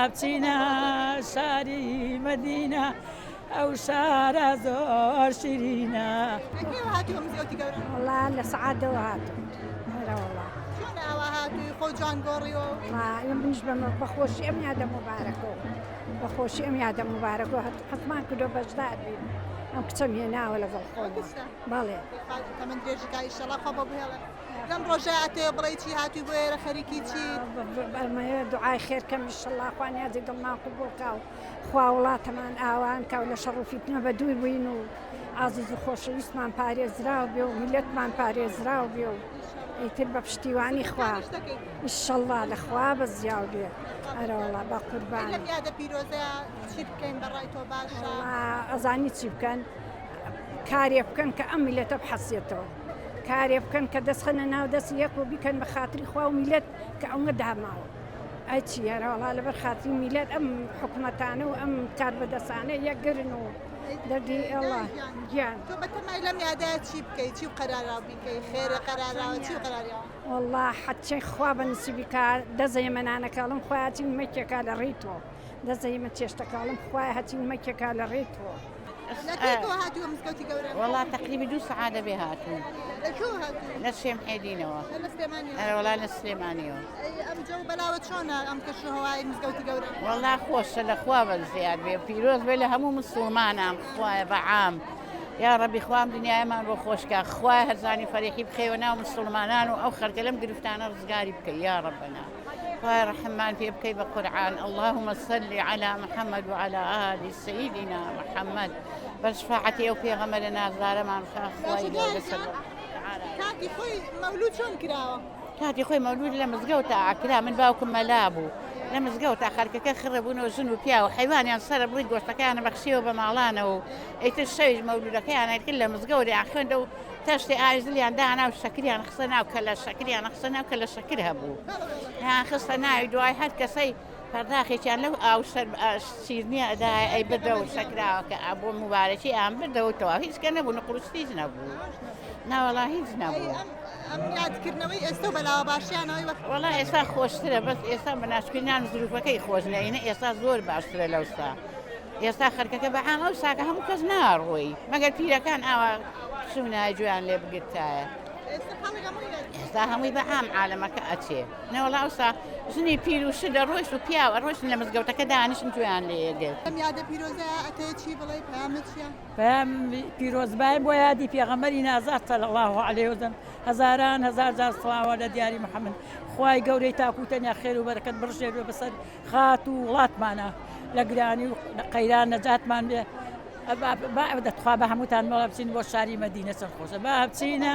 بچینە شاری مەدینە ئەو شارە زۆر شیرینە. لە کوێوە هاتووی مزگەوتی گەورە؟ وەڵا لە سەعاتەوە هاتووم. ئەرە وەڵا. چۆن ئاوا هاتووی خۆ جوان گۆڕیوە؟ وەڵا منیش بەخۆشی ئەم یادە موبارەکەوە بەخۆشی ئەم یادە موبارەکەوە حەزمان کردووە بەشدار بین ئەم کچەم هێناوە لەگەڵ خۆم. بەڵێ. تەمەن درێژی کا ئیشەڵا خوا بۆ بهێڵێ. لەم ڕۆژە ئەتەوێ بڵێی چی هاتووی بۆ ئێرە خەریکی چیت؟ ئەمەوێ دوعای خێر کەم ئیشەڵا خوا نیازی دڵمان قبوڵ کا و خوا وڵاتەمان ئاوان کا و لە شەڕ و فیتنە بە دوور بووین و ئازیز و خۆشەویستمان پارێزراو بێ و میلەتمان پارێزراو بێ و ئیتر بە پشتیوانی خوا ئیشەڵا لە خوا بە زیاو بێ ئەرەوەڵا بە قوربان لەم یادە پیرۆزەیە چی بکەین بەڕای تۆ باشە؟ ئەزانی چی بکەن کارێ بکەن کە ئەم میلەتە بحەسێتەوە کارێ بکەن کە دەست خەنە ناو دەست یەک و بیکەن بە خاتری خوا و میلەت کە ئەوە داماوە ئەی چی هەرەوەڵا لەبەر خاتری میلەت ئەم حکومەتانە و ئەم کاربەدەسانە یەکگرن و دەردی ئێڵا گیان تۆ بەتەمای لەم یادە چی بکەی چی و قەراراو بیکەی خێرە قەراراوە چی و قەراریاوە؟ وەڵا حەچەی خوا بە نسیبی کا دەزەیە مەنانەکەڵم خوایە چین مەکێکا لە ڕێی تۆ دەزەی مە چێشتەکەڵم خوایە هەچین مەکێکا لە ڕێی تۆ. لە کوێوە هاتووە مزگەوتی گەورە؟ وەڵا تەقریبی دوو سەعات دەبێ هاتووم. لە کوێوە هاتووی؟ لە شێخ محێدینەوە. لە سلێمانیەوە؟ ئەرێ وەڵا لە سلێمانیەوە. ئەی ئەم جەو بەلاوە چۆنە ئەم کەش و هەوای مزگەوتی گەورە؟ وەڵا خۆشە لە خوا بە زیاد بێ پیرۆز بێ لە هەموو مسوڵمانان خوایە بە عام یا ڕەبی خوا ئەم دنیایەمان بۆ خۆش کا خوایە هەرزانی فەریحی بخەیەوە ناو مسوڵمانان و ئەو خەرکە لەم گرفتانە ڕزگاری بکەی یا ڕەبەنا. خوایە ڕەحممان پێ بکەی بە قورعان اللهم صل علی محمد وعلى آل سیدنا محمد بە شفاعەتی ئەو پێغەمبەرە نازدارەمان بخە خوای گەورە سەر کاتی خۆی مەولود چۆن کراوە؟ کاتی خۆی مەولود لە مزگەوتا ئەکرا من باوکم مەلا بوو لە مزگەوتا خەلکەکە خڕە بوون و ژن و پیا و حەیوانیان سەرە بڕی گۆشتەکەیان بەخشیەوە بە ماڵانەوە و ئیتر شەویش مەولودەکەیان ئەکرد لە مزگەوت یان خوێندە و تەشتی ئاوی زلیان دانا و شەکریان خستە ناو کەلە شەکریان خستە ناو کەلە شەکر هەبوو یان خستە ناوی دوای هەر کەسەی پەرداخێکیان لەو ئاو سەر شیرنیە ئەدای ئەی بردەوە شەکراوەکە بۆ مبارەکی ئام بردەوە تەواو هیچ کە نەبوو نقروشت هیچ نەبوو ناوەڵا هیچ نەبوو. ئەم یادکردنەوەی ئێستا و بەلاوە باشیانەوەی وەخت وەڵا ئێستا خۆشترە بەس ئێستا بە ناشکرینان زروفەکەی خۆش نەینە ئێستا زۆر باشترە لەوستا. ئێستا خەرکەکە بە عام ئەو ساکە هەموو کەس ناڕۆی مەگەر پیرەکان ئاوا چوونایە گوێیان لێ بگرتایە ئێستا هەمووی بە عام عالەمەکە ئەچێ نەوەڵا ئەوسا ژنی پیر و شت دەڕۆیشت و پیاو ئەڕۆیشتن لە مزگەوتەکە دانیشن گوێیان لێ ئەگرت. ئەم یادە پیرۆزەیە ئەتەوێ چی بڵێی پەیامت چیە؟ پەیام پیرۆزبای بۆ یادی پێغەمبەری نازدار صلی اللە علیه وسلم هەزاران هەزار جار سڵاوە لە دیاری محمد خوای گەورەی تاک و تەنیا خێر و بەرەکەت بڕژێنێ بەسەر خات و وڵاتمانە لە گرانی و قەیران نەجاتمان بێ با دەتخوا بە هەمووتان مەڵە بچین بۆ شاری مەدینە چەند خۆشە با بچینە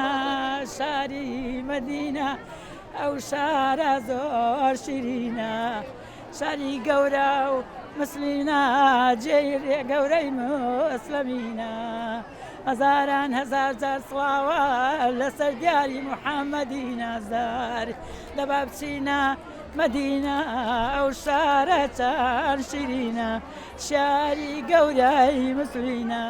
شاری مەدینە ئەو شارە زۆر شیرینە شاری گەورە و مسلینا جێی رێ گەورەی مسلمینە هەزاران هەزار جار سڵاوە لەسەر دیاری محەممەدی نازدار دەبا بچینە مەدینە ئەو شارە چەند شیرینە شاری گەورەی مسلینە.